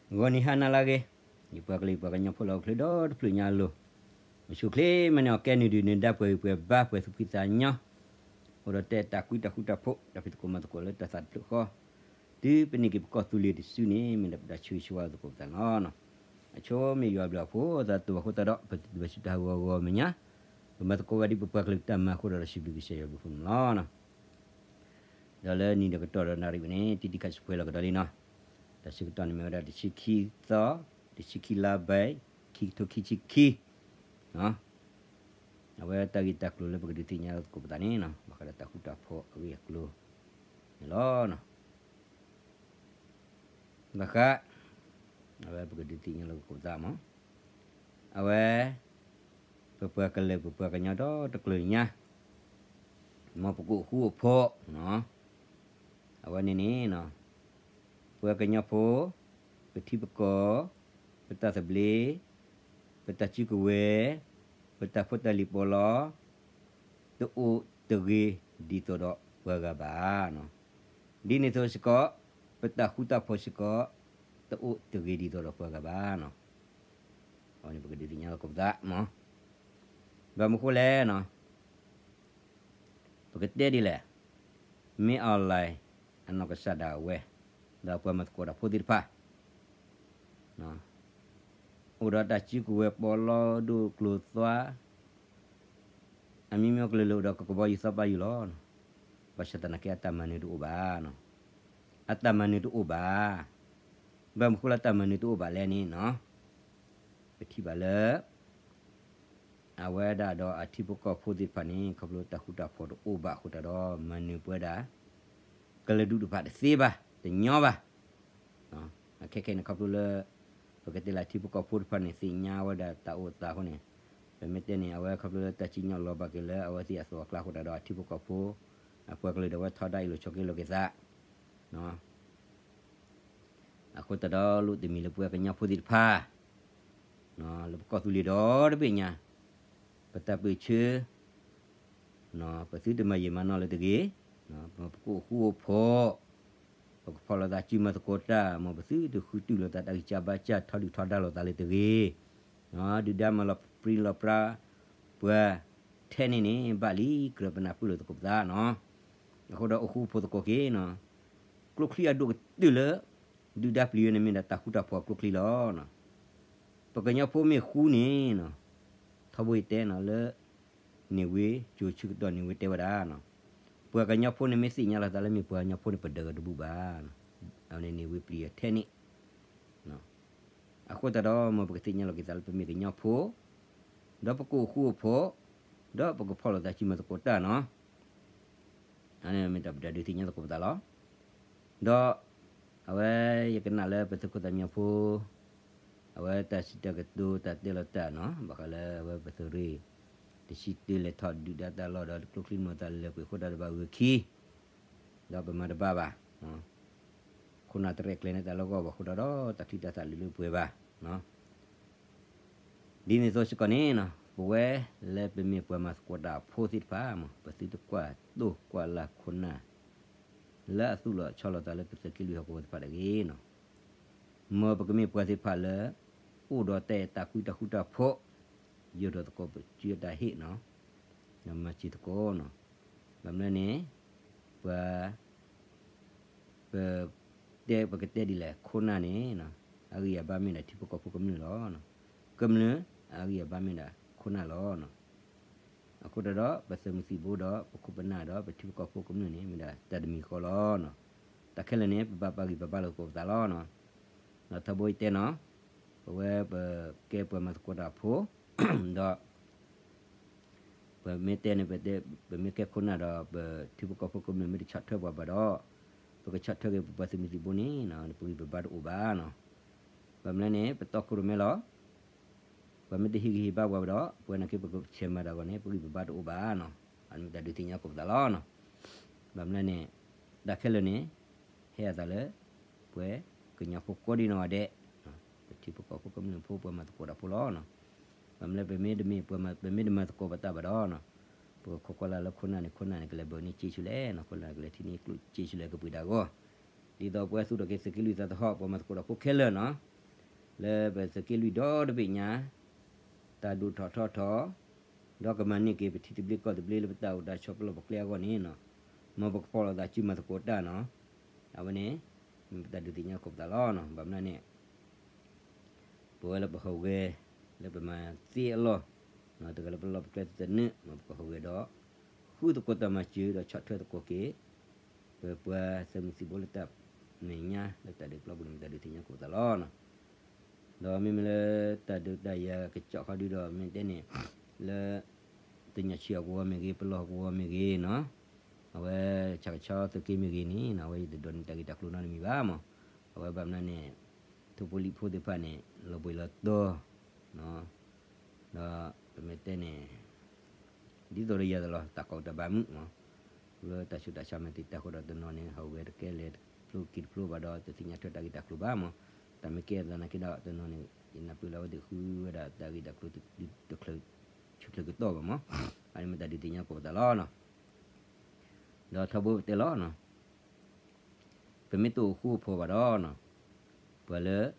ဂီၤနံၤဟါနၤလၢအဂ့ၤ, ယပှၤကလုာ်ယပှၤကညီဖိလၢဟီၣ်ခိၣ်ချၢဒီတဖျၢၣ်ညါအလိၤ, မုၢ်ဆူၣ်ချ့မၤန့ၢ်အီၤကဲနုာ်ဒုၣ်နုာ်ဒါ ပှဲၤဂံၢ်ပှဲၤဘါ ပှဲၤသူၣ်ဖှံသးညီ, အိၣ်ဒီးတၢ်အဲၣ်တၢ်ကွံတၢ်ဃူတၢ်ဖိး တၢ်ဖံးသကိးမၤသကိးလၢတၢ်သးတဖျၢၣ်ဃီ, တုၤပန့ၢ်က့ၤပကီၢ်သူလ့ၤတစုန့ၣ် မ့ၢ်ဒၣ်ပတၢ်ဆၢဂ့ၤဆၢဝါသကိးပသးန့ၣ်လီၤ. အဆိမ့ၢ်ယွၤဘျုးအဖှိၣ် သးတအိၣ်ဘၣ်အဃိသတးဒီး ပတၢ်ဘၣ်ဆူးတၢ်ဟးဂီၤဂီၤမဲာ်ညါ, ပမၤသကိးဝဲဒ်ပပှၤကလုာ်တၢ်မၤအဃိဒီး စံးဘျုးကစၢ်ယွၤဘျုးဖှိၣ်န့ၣ်လီၤ. ဒီးလၢနံၤဒီးကတီၢ်ဒီးနၣ်ရံၣ်ဝဲန့ၣ် တံၤတံၤခးစံးပှဲၤလီၤကဒီးလံနီၤ. တၢ်ဆၢကတီၢ်န့ၣ်မ့ၢ်ဝဲဒၣ်တဆံခံသီ, တဆံခံလါဘဲ, ခံကထိခံဆံခံ, အဝဲတၢ်ဂ့ၢ်တၢ်ကျိၤလၢပကဒုးသ့ၣ်ညါသကိးပသးန့ၣ်နီၤ ဘၣ်ဃးဒီးတၢ်ဃူတၢ်ဖိးအဂ့ၢ်အကျိၤန့ၣ်လီၤ. ဘၣ်ဃး, အဝဲပကဒုးသ့ၣ်ညါလိာ်သကိးပသးမး, အဝဲ ပပှၤကလုာ်ပပှၤကညီဒီတကလုာ်ညါ, မ်ပကအိၣ်ဃူအိၣ်ဖိး, အဝဲန့ၣ်န့ၣ်, ပှၤကညီဖိ, ပထံပကီၢ်, ပတၢ်သဘျ့, ပတၢ်စုကဝဲၤ, ပတၢ်ဖိတၢ်လံၤပီးလီ, တအိၣ်တဂ့ၤဒ်သိးဒီးပှၤဂၤဘၣ်. ဒ်န့ၣ်အသိးစ့ၢ်ကီး, ပတၢ်ဃူတၢ်ဖိးစ့ၢ်ကီး, တအိၣ်တဂ့ၤဒ်သိးဒီးပှၤဂၤဘၣ်. အဝဲန့ၣ်ပကဒုးသ့ၣ်ညါလိာ်သကိးပသးမး, ဘၣ်မနုၤဃိလဲၣ် ပကတဲဒ်လဲၣ်, မ့ၢ်အီၣ်လဲၣ် အနီၢ်ကစၢ်ဒၣ်ဝဲ, ဒီးပှၤမၤသကိးတၢ်ဖိသ့ၣ်တဖၣ် အိၣ်ဒီးတၢ်စုကဝဲၤပီးလီဒိၣ်ကျိၤသွါ, အမံၤမံၤကလုာ်လၢအိၣ်ဒီးကကဘီယူၤသီပာ်ယူၤလီၤ. ဘၣ်ဆၣ်သနာ်က့အတၢ်မၤနၢၤတအိၣ်ဘၣ်, အတၢ်မၤနၢၤတအိၣ်ဘၣ်. ဘၣ်မနုၤဃိလၢအတၢ်မၤနၢၤတအိၣ်ဘၣ်လဲၣ်န့ၣ်, ပထံၣ်ဘၣ်လၢ အဝဲဒၣ်ဒီးအထံဖိကီၢ်ဖိသ့ၣ်တဖၣ်န့ၣ် ခီဖျိတၢ်ဃူတၢ်ဖိးတအိၣ်ဘၣ်အဃိတၢ်ဒီး မၤနၢၤပဝဲဒၣ် ကလုာ်ဒူၣ်တဖၣ်တသ့ဘၣ်, တညီဘၣ်. အခဲခဲအံၤန့ၣ် ခီဖျိလၢ ပကတဲလၢအထံဖိကီၢ်ဖိတဖၣ်န့ၣ် သ့ၣ်ညါဝဲဒၣ်တၢ်အိၣ်သးအဃိန့ၣ်, ပမ့ၢ်တဲန့ၣ် အဝဲခီဖျိလၢတၢ်စံၣ်ညီၣ်လီၤဘၣ်က့ၤလၢအဝဲသ့ၣ်အသိးအကျါအဃိတၢ်ဒီး အထံဖိကီၢ်ဖိ အပှၤကလုာ်ဒီးအဝဲထီဒါအံၤလိာ်ဆိးက့လိာ်က့ၤသး အဃိတၢ်ဒီးလိၣ်တမံၤလၢပဝဲကညီဖိသ့ၣ်တဖၣ် လၢပကီၢ်သူလ့ၤဒီတဘ့ၣ်ညါ, ပတၢ်ပၢၢ်ဆၢ, ပသုတမၤယံာ်မၤနီၢ်လၢတဂ့ၤ, ပကအိၣ်ဃူအိၣ်ဖိး, ပကဖီၣ်လိာ်သးစုမၤသကိးတၢ်, မ်ပသုတဃုတုၢ်လိာ်သးတၢ်ဂံၢ်စၢ်ဘါစၢ် ထီဒုၣ်ထီဒါလိာ်သးလၢတဂ့ၤ, ဒုၣ်ဒါမၤလီၤပြံလီၤပြါပှၤထဲန့ၣ်န့ၣ် ဘၣ်လံကြၢးပနၢ်ပၢၢ်လိာ်သကိးပသးနီၤ. အဃိဒီးအိၣ်ဃူအိၣ်ဖိးသကိးက့ၤနီၤ, ကျိချံအဒိၣ်ကတၢၢ်လၢ ဒုၣ်ဒါပျံၤဝဲန့ၣ်မ့ၢ်ဒၣ်တၢ်ဃူတၢ်ဖိးအကျိချံလီၤ. ပကညီဖိမ့ၢ်ဃူန့ၣ်, ထီဘိယတဲနီၤလၢ န့ၢ်ဝ့ကၠိၤဆၢကတီၢ်န့ၣ်ဝ့တဲဝဲဒၣ်, ပှၤကညီဖိန့ၣ်မ့ၢ်သ့ၣ်ညါလီၤသးလၢမ့ၢ်ပှၤကညီဖိန့ၣ် ပဒၢးတဘူၣ်ဘၣ်, အဝဲန့ၣ်န့ၢ်ဝ့ပျံၤထဲန့ၣ် အဃိတၢ်ဒီး မ်ပကသ့ၣ်ညါလိာ်က့ၤသးလၢပမ့ၢ်ကညီဖိ, ဒီးပကအိၣ်ဃူအိၣ်ဖိး, ဒီးပကဖီၣ်လိာ်သးစုမၤသကိးတၢ်နီၤ. အန့ၣ်မ့ၢ်တၢ်ပတၢ်ဒုးသ့ၣ်ညါသကိးပသးလီၤ. ဒီး အဝဲယကနၣ်လၢပသုးခိၣ်သးမံဖိ အဝဲတၢ်စံးတၢ်ကတိၤတၢ်တဲလီၤတၢ်နီၤ ဘၣ်ဃးလၢအဝဲပသုးရ့ၣ် တဆံတၢလဲၤထီၣ်ဒုၣ်ဒါတၢ်လီၢ်ဒီးကျိချံမျိာ်သးလဲၤကွံာ်အဃိတၢ်ဒီးဘၣ်ဂုာ်ခံ ဒီးပမၤတဘၣ်ဘၣ် ခိၣ်နၢ်တရဲၣ်ကျဲၤန့ၢ်တၢ်လၢဂီၢ်ဘၣ်အဃိဒီး တၢ်ချံတၢ်သၣ်လၢလၢပှဲၤပှဲၤဘၣ်. ဒ်န့ၣ်အသိးစ့ၢ်ကီးန့ၣ် ပဝဲလၢပမ့ၢ်ပှၤမၤသကိးတၢ်ဖိသ့ၣ်တဖၣ် ပသုတကွၢ်တိၢ်ကွၢ်လၢ်ခိၣ်နၢ် လၢအသူၣ်လီၤဆီလီၤသးလၢပသုးက့လွံၢ်ဟီၣ်ကဝီၤသ့ၣ်တဖၣ်တဂ့ၤ. မ်ပကမ့ၢ်ပှၤသ့ၣ်တဖၣ်လၢ အိၣ်ဒီးတၢ်အဲၣ်တၢ်ကွံတၢ်ဃူတၢ်ဖိး ယိာ်ဒီးသကိးပစုတၢ်ဟ့ၣ်နီၤ မၤစၢၤသကိးနီၤ. ဘၣ်မနုၤန့ၣ် ပှၤ ပတဲပကတဲဒ်လဲၣ် ခိၣ်နၢ်န့ၣ် အဂံၢ်အဘါမ့ၢ်ဒၣ်ထံဖိကီၢ်ဖိကမျၢၢ်လီၤ. ကမျၢၢ်အဂံၢ်အဘါမ့ၢ်ဒၣ်ခိၣ်နၢ်လီၤ. အဃိတၢ်ဒီး ပသုးမုၢ်သံၣ်ဘိဒီးပခိၣ်ပနၢ်ဒီးပထံဖိကီၢ်ဖိကမျၢၢ်န့ၣ် မ့ၢ်ဒၣ်တၢ်တမံၤဃီလီၤ. တၢ်ခဲလၢာ်န့ၣ် ပဘၣ်ပာ်ဂံၢ်ပာ်ဘါလိာ်သကိးပသးလီၤ. ဒီးထီဘိယတဲနီၤ ပဝဲပကဲပှၤမၤသကိးတၢ်ဖိ ဒီး ပမ့ၢ်တဲန့ၣ် ပတဲ ပမ့ၢ်ကဲခိၣ်နၢ်ဒီး ပထံဖိကီၢ်ဖိကမျၢၢ်မ့ၢ်တဆီၣ်ထွဲပှၤဘၣ်ဒီး ပကဆီၣ်ထွဲက့ၤပပှၤသုးမုၢ်သံၣ်ဘိန့ၣ် ပဂံၢ်ပဘါတအိၣ်ဘၣ်နီၤ. ဘၣ်မနုၤလဲၣ်န့ၣ် ပတီခိၣ်ရိၣ်မဲလီၤ. ပှၤမ့ၢ်တဟ့ၣ်ဂံၢ်ဟ့ၣ်ဘါပှၤဘၣ်ဒီး ပဝဲန့ၣ်က့ပကဆဲးမၤတၢ်အဂီၢ်န့ၣ် ပဂံၢ်ပဘါတအိၣ်ဘၣ်နီၤ. အန့ၣ်မ့ၢ်တၢ်ဒုးသ့ၣ်ညါသကိးပသးလီၤ. ဘၣ်မနုၤလဲၣ်န့ၣ် တၢ်ခဲလၢာ်န့ၣ် ဟဲအသးလၢ ပှၤကညီဖိကိးဒံနီၢ်ဂၤဒဲး ပထံဖိကီၢ်ဖိကမျၢၢ်ဖိ ပှၤမၤသကိးတၢ်ဖိလီၤ. ဘၣ်မနုၤလဲၣ် ပမ့ၢ်တမ့ၢ်ပှၤမၤ ပမ့ၢ်တမၤသကိးပသးဘၣ်ဒီး ပကခိးကွၢ်လၢ်လၢခိၣ်နၢ်န့ၣ် ခိၣ်နၢ်န့ၣ် ကလဲၤဘၢန့ၢ်စ့ဆူလဲၣ်နီၤ, ခိၣ်နၢ်ကလဲၤထံၣ်န့ၢ်ကျိၣ်စ့ဆူလဲၣ်ကပှ့ၤတၢ်အဂီၢ်. ဒ်သိးပဝဲသူၣ်ထီၣ်က့ၤသုးက့လွံၢ်သးသဟီၣ် ပှၤမၤသကိးတၢ်ဖိခဲလၢာ်နီၤ လၢပသုးက့လွံၢ်ဒီတဘ့ၣ်ညါ တၢ်ဒိၣ်ထီၣ်ထီထီၣ် ဒီးကမၤန့ၢ်က့ၤပထံသဘျ့ကီၢ်သဘျ့လၢပတၢ်အိၣ်တၢ်ဆိးပလီၢ်ပကျဲအဂီၢ်န့ၣ်နီၤ, မ်ပကဖီၣ်လိာ်သးစုမၤသကိးတၢ်နီၤ, အဝဲန့ၣ် မ့ၢ်ပတၢ်ဒုးသ့ၣ်ညါကိးပသးလီၤနီၤ. ဘၣ်မနုၤန့ၣ် ပဝဲလၢပဟူးဂဲၤ လၢပမၤသ့အလီၢ်, တဂၤလၢပလီၢ်ပကျဲသနၢၣ် မ်ပကဟူးဂဲၤဒီး ဃုသကိးတၢ်မၤစၢၤဒီးဆီၣ်ထွဲသကိးက့ၤ ပပှၤသုးမုၢ်သံၣ်ဘိလၢတၢ်မဲာ်ညါလၢတၢ်ဒုးပျီပူၤန့ၣ် မ့ၢ်တၢ်ဒုးသ့ၣ်ညါကိးပသးလီၤနီၤ. ဒီးမ့မ့ၢ်လၢတၢ်ဒုးတၢ်ယၤကစီၣ်ခီဒုဒီး မ့ၢ်တဲန့ၣ် လၢ တညီဆံးအကဝီၤမ့ၢ်ဂ့ၤ ပလီၢ်ကဝီၤမ့ၢ်ဂ့ၤနီၤ, အဝဲဆၣ်ကဆီသုးက့မ့ၢ်ဂ့ၤန့ၣ်နီၤ အဝဲယတဒိးန့ၢ်တၢ်ဂ့ၢ်တၢ်ကျိၤနီတမံၤဘၣ်မး, အဝဲဘၣ်မနုၤန့ၣ် ထိၣ်ဖိလံၣ်ဖိသ့ၣ်တဖၣ်န့ၣ် လီၤဘှံးလီၤတီၤ ဒီးပမ့ၢ်တဲန့ၣ် ဒ်သိးဒီးယၤသးလီၤ တၢ်ကီတၢ်ဘၣ်မုာ်မး, လၢတၢ်ဆူးတၢ်ဆါမ့ၢ်တံာ်တာ်ဃိဒီးတနီၤန့ၣ် ဟူးဂဲၤတကဲလဲၣ်တဖျိက့ၤတဖျိဘၣ်ဒီး တသ့ၣ်ညါထွဲတၢ်ဂ့ၢ်တၢ်ကျိၤဘၣ်မး, တၢ်မ့ၢ်ကဲသးနာ်က့ဒီးတနီၤန့ၣ် ယနၢ်ပၢၢ်လၢအဝဲသ့ၣ်ဃုဝဲဒၣ်တၢ်ဂ့ၢ်တၢ်ကျိၤတချုး ဆူၣ်ချၢကတီၢ်ဘၣ်မး, အန့ၣ်မ့ၢ်တၢ်ဒုးသ့ၣ်ညါကိးပသးလီၤနီၤ. ဒီးထီဘိပတဲလီၤနီၤ ပမ့ၢ်တအိၣ်ဃူအိၣ်ဖိးဘၣ်ဒီးနီၤ, ပှၤလၢ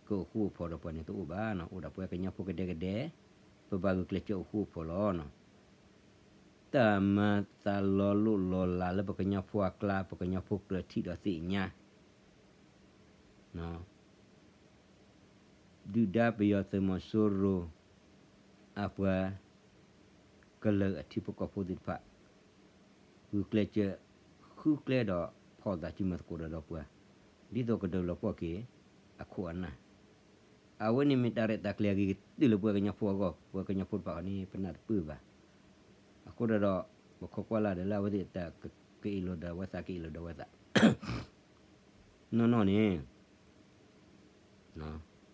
ကအိၣ်ဃူအိၣ်ဖိးဒီးပှၤန့ၣ်တအိၣ်ဘၣ်နီၤ, အိၣ်ဒၣ်ပှၤကညီဖိကဒဲကဒဲ, ပဘၣ်ဂုာ်ကျဲးစၢးအိၣ်ဃူအိၣ်ဖိးလီၤနီၤ. တၢ်မၤသးလီၤလိၣ်လီၤလးလၢပကညီဖိအကျါ ပကညီဖိကြၢးထံၣ်ဒီးသ့ၣ်ညါ ဒုၣ်ဒါပယီၤသုးမီၤစိရိၤ အပှၤ ကလုာ်အထံဖိကီၢ်ဖိသ့ၣ်တဖၣ် ဂုာ်ကျဲးစၢး ဃုကျဲဒီးဖီၣ်သးစုမၤသကိးဒီးပှၤ ဒ်သိးကဒုးလီၤပှီၢ်က့ၤ အခိၣ်အနၢ် အဝဲန့ၣ်မ့ၢ်တၢ်ရဲၣ်တၢ်ကျဲၤအဂ့ၤကတၢၢ်လၢပှၤကညီဖိအဂီၢ်, ပှၤကညီဖိတဖၣ်န့ၣ် ပနၢ်တပၢၢ်ဘၣ်. အဃိဒီး ပခိးကွၢ်လၢ်ဒီးလၢအဝဲသ့ၣ်တၢ်ကအ့ၣ်လိာ်ဒီးအဝဲသး ကအ့ၣ်လိာ်ဒီးအဝဲသး နီၢ်နီၢ်န့ၣ်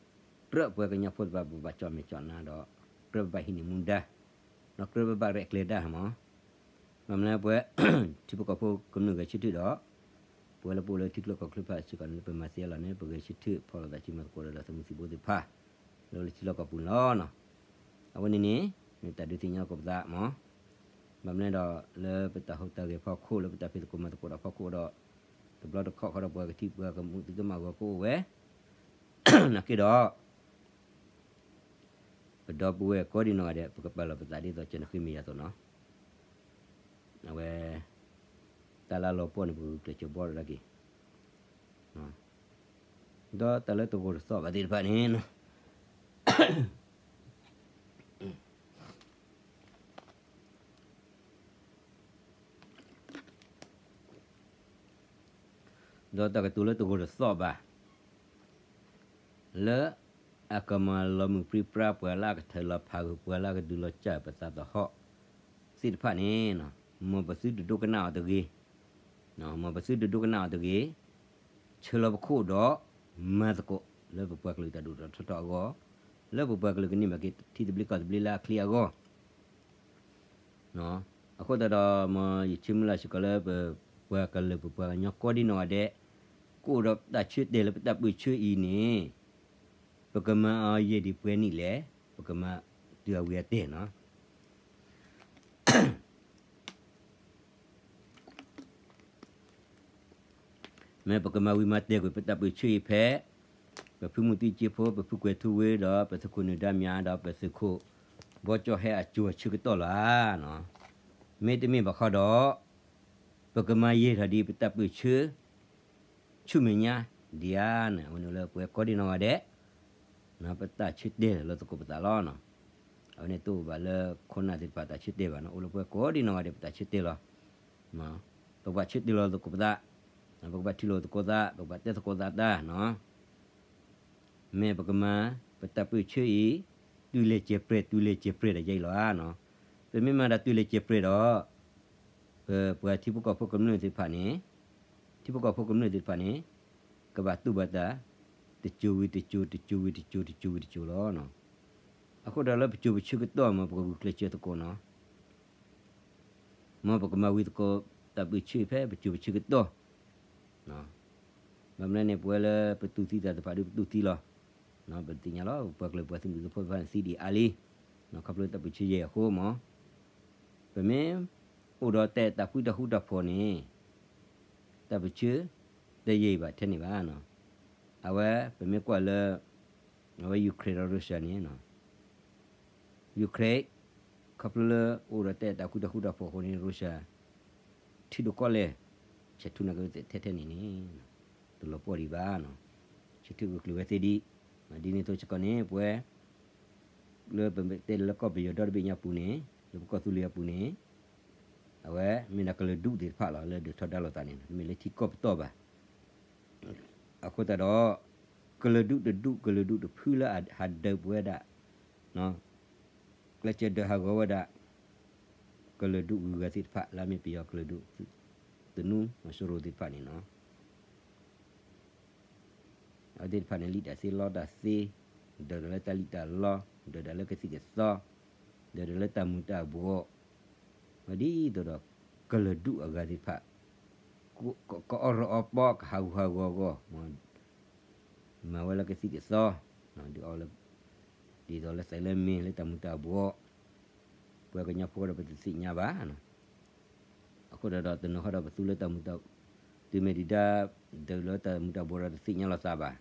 ကြၢးပှၤကညီဖိတဖၣ် ပဘၣ်ကၠီၣ်မဲာ်ကၠီၣ်နါဒီး ကြၢးပဘၣ်ဟံးန့ၢ်မူဒါ ဒီးကြၢးပဘၣ်ရဲၣ်ကျဲၤတၢ်မး, ဘၣ်မနုၤပှၤ ထံဖိကီၢ်ဖိကမျၢၢ်ဂဲၤဆၢထၢၣ်ဒီး ပဝဲလၢပအိၣ်လၢထံကျိကီၢ်ချၢတဖၣ်စ့ၢ်ကီးန့ၣ် လၢပမၤသ့အလီၢ်န့ၣ် ပဂဲၤဆၢထၢၣ်ဖီၣ်လိာ်သးစုမၤသကိးဒီးသုးမုၢ်သံၣ်ဘိသ့ၣ်တဖၣ် လၢအိၣ်လၢထံလီၢ်ကီၢ်ပူၤန့ၣ်လီၤ. အဝဲန့ၣ်န့ၣ် မ့ၢ်တၢ်ဒုးသ့ၣ်ညါကိးပသးမး, ဘၣ်မနုၤဒီး လၢပတၢ်ဟူးတၢ်ဂဲၤဖီခိၣ် လၢပတၢ်ဖံးသကိးမၤသကိးတၢ်ဖီခိၣ်ဒီး တဘျီတခီၣ်ဃီဒီးပှၤကထံၣ်ပှၤကမူးသုတမၤဂီၤကအိၣ်ဝဲ နာ်က့ဒီး ပဒီပုၢ်ဝဲၢ်ကိးဒံနီၢ်ဂၤဒဲး ပကပာ်လီၤပသးဒ်သိးကနဃ့မ့ၢ်ယၤအသိးနီၤ, အဝဲ တၢ်လၢလီၤပှီၢ်န့ၣ် ပကဂုာ်ကျဲးစၢးဘှီလီၤက့ၤ ဒီးတၢ်လၢတဂိာ်တသီၣ်ဘၣ်သ့ၣ်တဖၣ်န့ၣ် ဒီးတၢ်ကတိၤလၢတဂိာ်တသီၣ်ဘၣ် လၢအကမၤလီၤမုၢ်ပြံပြါ ပှၤလၢအကထၢၣ်လီၤဖးဂုာ် ပှၤလၢအကဒုးလီၤစၢ်ပသးသဟီၣ်သ့ၣ်တဖၣ်န့ၣ် မ်ပသုတဒိကနၣ်အီၤတဂ့ၤ, မ်ပသုတဒိကနၣ်အီၤတဂ့ၤ, ဆၢလီၤပခိၣ်ဒီး မၤသကိးလၢပပှၤကလုာ်တၢ်ဒိၣ်ထီၣ်ထီထီၣ်အဂီၢ်, လၢပပှၤကလုာ်ကန့ၢ်ဘၣ်က့ၤထံသဘျ့ကီၢ်သဘျ့လၢအချ့အဂီၢ် အဃိသတးဒီး မ်ယဆိကမိၣ်လၢစ့ၢ်ကီးလၢပပှၤကလုာ်ပပှၤကညီကိးဒံနီၢ်ဂၤဒဲး ကအိၣ်ဒီးတၢ်ဆၢတဲာ်လၢပတၢ်ပၢၢ်ဆၢအံၤန့ၣ် ပကမၤအီၤယဲၢ်ဒံးပှဲၤနံၣ်လဲၣ်, ပကမၤတုၤအဝံၤအတဲာ်နီၤ မ့ၢ်ပကမၤဝံၤမၤတဲာ်ကွံာ်ပတၢ်ပၢၢ်ဆၢအံၤဖဲ ပဖုမူသံကၠ့ဖိ ပဖုကွဲၤထူဝ့ဒီး ပသုးခိၣ်နုာ်ဒါမြဒီး ပသုးခိၣ်ဘီကၠီၣ်ဟဲအစိၤအဆၢကတီၢ်လီၤ. မ့တမ့ၢ်ဘၣ်ဃီဒီး ပကမၤယဲၢ်ထီၣ်ဒံးပတၢ်ပၢၢ်ဆၢ ဆူမဲာ်ညါဒံးဧါန့ၣ် အဝဲန့ၣ်လၢပဝဲကိးဒံနီၢ်ဂၤဒဲး ပတၢ်ဆၢတဲာ်လီၤသကိးပသးလီၤ. အဝဲန့ၣ်တအိၣ်ဘၣ်လၢခိၣ်နၢ်သ့ၣ်တဖၣ်တၢ်ဆၢတဲာ်ဘၣ်န့ၣ် အိၣ်လၢပဝဲကိးဒံနီၢ်ဂၤဒဲး ပတၢ်ဆၢတဲာ်လီၤ. ပကဘၣ်ဆၢတဲာ်လီၤသကိးပသး, ပကဘၣ်ထံၣ်လိာ်သကိးသး, ပကဘၣ်တဲသကိးသးတၢ်နီၤ မ့ၢ်ပကမၤ ပတၢ်ပၢၢ်ဆၢအံၤ တုၤလဲၤစဲးပြဲၢ် တုၤလဲၤစဲးပြဲၢ်ဒီးယဲအံၤလီၤဧါနီၤ. ပမ့ၢ်မၤတၢ်တုၤလဲၤစဲးပြဲၢ်ဒီး ပပှၤထံဖိကီၢ်ဖိကမျၢၢ်သ့ၣ်တဖၣ်န့ၣ် ထံဖိကီၢ်ဖိကမျၢၢ်သ့ၣ်တဖၣ်န့ၣ် ကဘၣ်တူၢ်ဘၣ်တၢ် တစိၤဝံၤတစိၤ တစိၤဝံၤတစိၤ တစိၤဝံၤတစိၤလီၤ. အဃိဒီးလၢပစိၤပဆၢကတီၢ်မ့ၢ်ပကဂုာ်ကျဲးစၢးသကိးနီၤ မ်ပကမၤဝံၤသကိး တၢ်ပၢၢ်ဆၢဖဲပစိၤပဆၢကတီၢ် ဘၣ်မနုၤန့ၣ် ပဝဲလၢပတူၢ်သံသးတဖၣ်ဒုးပတူၢ်သံလီၤ. ပသ့ၣ်ညါလီၤ ပှၤကလုာ်ပှၤသုးမုၢ်သံၣ်ဘိသ့ၣ်တဖၣ်န့ၣ်သံဒံးအါလံ ခီဖျိတၢ်ပၢၢ်ဆၢယဲၢ်အဃိမး ပမ့ၢ်အိၣ်ဒီးတၢ်အဲၣ်တၢ်ကွံတၢ်ဃူတၢ်ဖိးန့ၣ် တၢ်ပၢၢ်ဆၢ တယံာ်ဘၣ်ထဲန့ၣ်ဘၣ်. အဝဲပမ့ၢ်ကွၢ်လၢ အဝဲ Ukraine ဒီး Russia န့ၣ် Ukraine ခီဖျိလၢအိၣ်ဒီးတၢ်အဲၣ်တၢ်ကွံတၢ်ဃူတၢ်ဖိးအဃိန့ၣ် Russia ထံဒိၣ်ကီၢ်လဲၢ် ဆဲးထူန့ၢ်က့ၤဝဲသ့ၣ်ထဲထဲန့ၣ်န့ၣ် တလီၤပှီၢ်ဒံးဘၣ်, ဆဲးထူကကျုၤဝဲသ့ၣ်ဒံး, ဒ်န့ၣ်အသိးစ့ၢ်ကီးန့ၣ် ပဝဲ လၢပတဲလၢကီၢ်ပယီၤဒီတဘ့ၣ်ညါပူၤန့ၣ် လၢပကီၢ်သူလ့ၤအပူၤန့ၣ် အဝဲမ့ၢ်ဒၣ်ကလုာ်ဒူၣ်သ့ၣ်တဖၣ်လီၤ လၢဒုးထီဒါလိာ်သးန့ၣ် တမ့ၢ်လၢထံကီၢ်ပတီၢ်ဘၣ်. အဃိသတးဒီး ကလုာ်ဒူၣ်တဒူၣ် ကလုာ်ဒူၣ်တဖုလၢအဟးဒုးပဝဲဒၣ် ကျဲးစၢးဒုးဟးဂီၤဝဲဒၣ် ကလုာ်ဒူၣ်ဂုၤဂၤသ့ၣ်တဖၣ် လၢအမ့ၢ်ပယီၤကလုာ်ဒူၣ် သနူစိရိၤသ့ၣ်တဖၣ်န့ၣ်လီၤ. အဝဲသ့ၣ်တဖၣ်န့ၣ် လံၣ်တၢ်သ့လီတၢ်သ့, ဒၢးဒီးလၢတၢ်လံၣ်တၢ်လီ, ဒၢးဒီးလၢကသံၣ်ကသီ, ဒၢးဒီးလၢတၢ်မူၤတၢ်ဘှီး, ဒ်သိးဒီး ကလုာ်ဒူၣ်အဂၤသ့ၣ်တဖၣ် ကအီၣ်ရီအီပီ ကဟးဂူာ်ဟးဂီၤအဂီၢ် မၤဝဲလၢကသံၣ်ကသီ, ဒ်သိးလၢသးလၢမ့ၢ်လၢတၢ်မူၤတၢ်ဘှီး, ပှၤကညီဖိဒီးပတသ့ၣ်ညါဘၣ်. အဃိဒီးတနီၤဃီဒီးပသူလၢတၢ်မူၤတၢ်, တုၤမ့ၢ်ဒုၣ်ဒါဒုးလၢတၢ်မူၤတၢ်ဘှီးဒီးတသ့ၣ်ညါလီၤသးဘၣ်.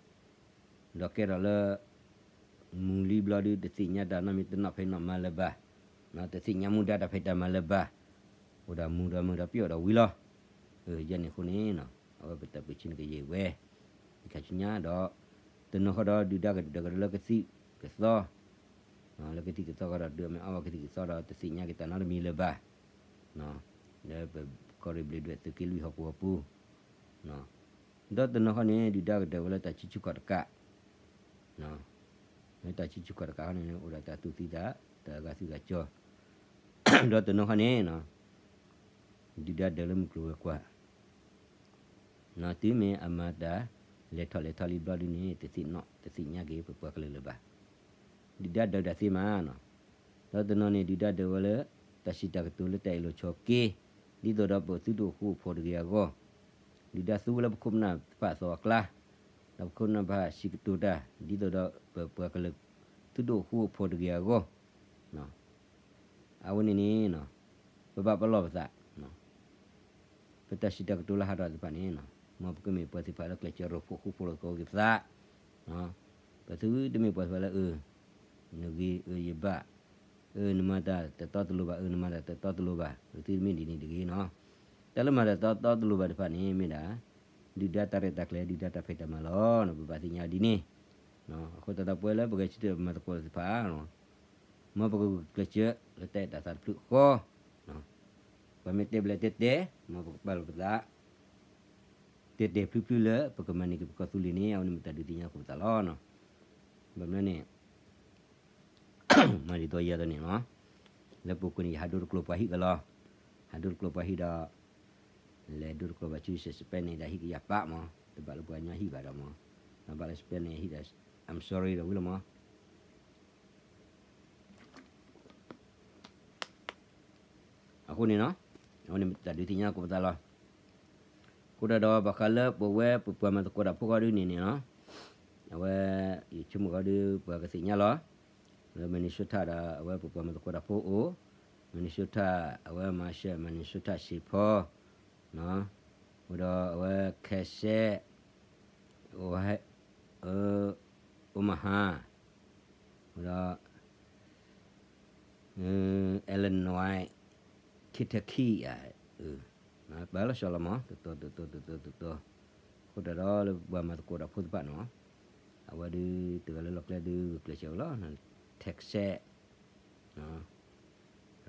ဒီးကဲထီၣ်လၢ မူၤလံဘျီဒုး တသ့ၣ်ညါတၢ်နီတမံၤတနီၣ်ဖဲနီတမံၤလၢၤဘၣ်, တသ့ၣ်ညါမူဒါတၢ်ဖံးတၢ်မၤလၢၤဘၣ်, အိၣ်ဒီးမူၤဒီးမုာ်ဒီးပျီၣ်ဒီးဝံၤလီၤ. ယဲန့ၣ်အဃိန့ၣ် အဝဲပတၢ်ပၢဆှၢန့ၣ်ကယဲၢ်ဝဲ ယခါဆူညါဒီး တနီၤဃီဒီးဒုၣ်ဒါကဒုးကဒီးလၢကသံၣ်ကသီ, လၢကသံၣ်ကသီဃီဒီးဒုးမ့ၢ်အီၣ်ဝဲကသံၣ်ကသီဒီးတသ့ၣ်ညါက့ၤတၢ်နီတမံၤလၢၤဘၣ်, လၢပကီၢ်ရ့ၣ်ဘျ့းဒွဲၣ်သုးက့လွံၢ်ဟီၣ်ကဝီၤပူၤ ဒီးတနီၤဃီန့ၣ် ဒုၣ်ဒါကဒုးဝဲလၢတၢ်စုဆူၣ်ခီၣ်တကး, လၢတၢ်စုဆူၣ်ခီၣ်တကးဃီန့ၣ် အိၣ်ဒီးတၢ်သူၣ်သံသး တၢ်အဂၤသံဂၤကၠီ, ဒီးတနီၤဃီန့ၣ် ဒုၣ်ဒါဒုးလၢမုၢ်ကျိၤဝဲၤကွာ် တုၤမ့ၢ်အမၤတၢ်လဲၤထီၣ်လဲၤထီလံဘျီဒုန့ၣ် တသ့ၣ်နီၣ်တသ့ၣ်ညါက့ၤပပှၤကလုာ်လၢၤဘၣ်. ဒုၣ်ဒါဒုးတၢ်သ့မး, ဒီးတနီၤန့ၣ် ဒုၣ်ဒါဒုးဝဲလၢ တၢ်စံးတၢ်ကတိၤလၢတၢ်အ့ၣ်လိာ်ဆိးက့, ဒ်သိးဒီးပသုးဒိၣ်ဃူအိၣ်ဖိးတဂ့ၤအဂီၢ်, ဒုၣ်ဒါသူဝဲလၢပခိၣ်ပနၢ်တဖၣ်အသီအကျါ, ဒီးပခိၣ်ပနၢ်တဖၣ်စံးကတိၤတၢ် ဒ်သိးဒီးပပှၤကလုာ် သုးဒိၣ်ဃူအိၣ်ဖိးတဂ့ၤအဂီၢ် အဝဲန့ၣ်န့ၣ် ပဘၣ်ပလီၢ်ပသး, ပတၢ်စံးတၢ်ကတိၤလၢဟးထီၣ်သ့ၣ်တဖၣ်န့ၣ် မ်ပကမ့ၢ်ပှၤသ့ၣ်တဖၣ်လၢကျဲးစၢးရိဖှိၣ်ဃူဖိးလိာ်သကိးက့ၤပသး, ပသုတမ့ၢ်ပှၤသ့ၣ်တဖၣ်လၢ အၢ နဂ့ၤ အၢ ယဘၣ်, အၢ နမၤတၢ်တတီတလိၤဘၣ် အၢ နမၤတၢ်တတီတလိၤဘၣ် ပသုတမ့ၢ်ဒ်န့ၣ်တဂ့ၤနီၤ. တၢ်လၢမၤတၢ်တတီတလိၤဘၣ်တဖၣ်န့ၣ် မ့ၢ်ဒၣ် ဒုၣ်ဒါတၢ်ရဲၣ်တၢ်ကျဲၤ ဒုၣ်ဒါတၢ်ဖံးတၢ်မၤလီၤ. ပဘၣ်သ့ၣ်ညါဒ်န့ၣ်, အဃိသတးဒီးပဝဲလၢပဂဲၤဆၢထၢၣ်မၤသကိးသ့ၣ်တဖၣ် မ်ပကဂုာ်ကျဲးစၢးလၢတၢ်အဲၣ်တၢ်သးတဖျၢၣ်ဃီ, ပှၤမ့ၢ်တဲဘျဲးတဲတဲ မ်ပကပာ်လီၤပသး တဲတဲာ်ဖျုးဖျုးလၢ ပကမၤန့ၢ်က့ၤပကီၢ်သူလ့ၤန့ၣ် အဝဲန့ၣ်မ့ၢ်တၢ်ဒုးသ့ၣ်ညါက့ၤပသးလီၤ. ဘၣ်မနုၤန့ၣ် မၤဒ်သိးယၤသိးန့ၣ်လီၤ. လၢပူၤကွံာ်န့ၣ် ယဟးဒိတကျိၤပှၤဟံၣ်ကလီၤ, ဟးဒိတကျိၤပှၤဟံၣ်ဒီး လဲၤဒိတကျိၤဘၣ်ဆူ Spain န့ၣ်ဒီးဟံၣ်ကယၤပာ်မး, တဘၣ်လၢပှၤကညီဟံၣ်ဘၣ်ဒီးမး, ဘၣ်လၢ Spain န့ၣ်ဟံၣ်ဒီး I'm sorry ဒီးဝံၤလီၤမး. အဃိန့ၣ်လီၤ, အဝဲန့ၣ်တၢ်ဒုးသ့ၣ်ညါက့ၤပသးလီၤ. အဃိသတးဒီး ဘၣ်ဃးလၢပဝဲပပှၤမၤသကိးတၢ်ဖိဃီဒုန့ၣ်န့ၣ်လီၤ, အဝဲ ယဆိကမိၣ်ဃီဒု ပှၤကသ့ၣ်ညါလီၤ. လၢ Minnesota ဒီး အဝဲပပှၤမၤသကိးတၢ်ဖိအိၣ်, Minnesota အဝဲ Marshall Minnesota Saint Paul အိၣ်ဒီးအဝဲ Kansas, အိၣ် Omaha, အိၣ်ဒီး Illinois, Kentucky ဧါ, ပာ်လီၤဆီလီၤမး တတီတတီတတီတတီ, အဃိသတးဒီးလၢပှၤမၤသကိးတၢ်ဖိသ့ၣ်တဖၣ်န့ၣ်, အဝဲဒုတဂၤလၢလီၢ်ကျဲဒုဂုာ်ကျဲးစၢးဝဲလီၤ, Texas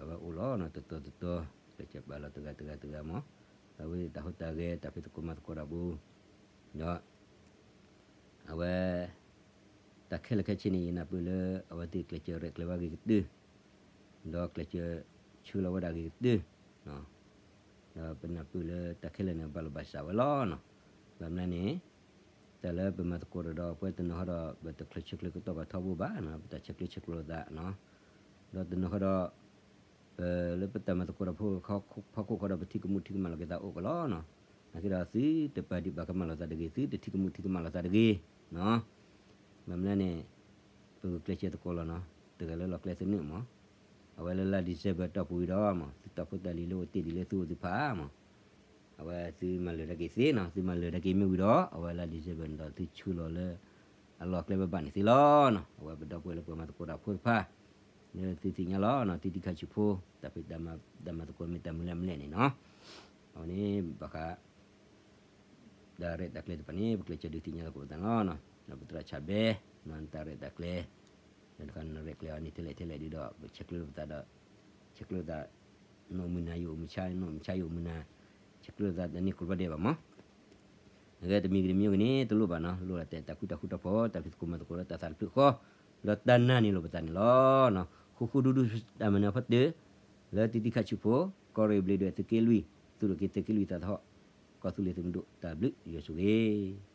အဝဲအိၣ်လီၤ တတီတတီ, ကျဲးစၢးပာ်လီၤတဂၤတဂၤတဂၤမး, အဝဲတၢ်ဟူးတၢ်ဂဲၤတၢ်ဖံးသကိးမၤသကိးတၢ်ပူၤ, ဒီး အဝဲ တၢ်ခဲလၢာ်ခဲဆ့န့ၣ် ယနၢ်ပၢၢ်လၢ အဝဲသ့ၣ်ကျဲးစၢးရဲၣ်ကျဲၤဝဲဂ့ၤကတၢၢ်, ဒီးကျဲးစၢးဆှၢလီၤဝဲဒၣ်ဂ့ၤကတၢၢ်, ဒီးပနၢ်ပၢၢ်လၢတၢ်ခဲလၢာ်န့ၣ် ဘၣ်လိာ်ဘၣ်စးဝဲလီၤ. ဘၣ်မနုၤန့ၣ် တၢ်လၢပမၤသကိးတၢ်ဒီး ပဝဲတနီၤဃီဒီး ပတချုးဆဲးကျိးကတီၢ်ဘၣ်ထီဘိဘၣ်, ပတၢ်ဆဲးကျိးဆဲးကျိးလိာ်သး, ဒီးတနီၤဃီဒီး ပလၢပတၢ်မၤသကိးတၢ်ဖိဖီခိၣ်ဃီဒီး ပထံကမူၣ်ထံကမၣ်လိာ်က့ၤသးအိၣ်ကလီၤနီၤ. နာ်က့ဒီးသုတပာ်ဒံးပာ်ကမၣ်လိာ်သးတဂ့ၤ, သုတထံကမူၣ်ထံကမၣ်လိာ်သးတဂ့ၤနီၤ. ဘၣ်မနုၤလဲၣ်န့ၣ် ပဂုာ်ကျဲးစၢးသကိးလီၤနီၤ, တဂၤလၢလီၢ်ကျဲသနၢၣ်မး. အဝဲလၢလါ December တီၢ်ပူၤဝံၤဒီးမး သုတၢ်ဖိတၢ်လံၤလၢအိၣ်တ့ၢ်ဒံးလၢသုအိၣ်သ့ၣ်တဖၣ်မး အဝဲသုမၤလၢာ်တၢ်က့ၤသ့နီၤ, သုမၤလၢာ်တၢ်က့ၤမ့ၢ်ဝံၤဒီး အဝဲလါ December န့ၣ်ဒီးသုဆှၢလီၤလၢ အ အလီၢ်ကျဲဘၣ်ဘၣ်န့ၣ်သ့လီၤနီၤ. အဝဲပဒီပုၢ်ဝဲၢ်လၢပှၤမၤသကိးတၢ်ဖိတဖၣ် လၢသုသ့ၣ်ညါလီၤနီၤ, တံတံခါဆူးဖိ တၢ်ဖံးတၢ်မၤ တၢ်မၤသကိးမ့ၢ်တၢ်မုၢ်လၢ်မုၢ်လဲၣ်န့ၣ်နီၤ, အဝဲန့ၣ်ဘၣ်ဃး တၢ်ရဲၣ်တၢ်ကျဲၤတဖၣ်န့ၣ် ပကျဲးစၢးဒုးသ့ၣ်ညါသကိးပသးလီၤ. ဒီးပသရၣ်ဆၣ်ဘဲ နတၢ်ရဲၣ်တၢ်ကျဲၤ ဒီးတခါနရဲၣ်ကျဲၤအီၤန့ၣ်ထဲလဲၣ်ထဲလဲၣ်ဒုးဒီး ပဆဲးကျၢလိာ်ပသးဒီး ဆဲးကျၢလိာ်သး နအိၣ်မုၢ်နၤယအိၣ်မုၢ်ဆါ နအိၣ်မုၢ်ဆါယအိၣ်မုၢ်နၤ ဆဲးကျၢလိာ်သးတၢ်န့ၣ်ကိးဘၣ်ဒဲးဘၣ်မး. အဂ့ၢ်တမံၤဂ့ၤတမံၤဂ့ၤန့ၣ် တလိၣ်ဘၣ်နီၤ, လိၣ်လၢတၢ်အဲၣ်တၢ်ကွံတၢ်ဃူတၢ်ဖိး တၢ်ဖံးသကိးမၤသကိးလၢတၢ်သးတဖျၢၣ်ဃီ ဒီးတၢ်နာ်န့ၢ်လိာ်ပသးန့ၣ်လီၤ. ဃူဃူဒူဒူတၢ်မၤနၢၤဖီတၢၣ် လၢတံတံခါဆူးဖိ ကီၢ်ရ့ၣ်ဘျ့းဒွဲၣ်သုးက့လွံၢ် သူၣ်ထီၣ်က့ၤသုးက့လွံၢ်သးသဟီၣ် ကီၢ်သူလ့ၤသုးမုၢ်ဒိၣ်တၢ်ဘျုးယွၤဆိၣ်ဂ့ၤ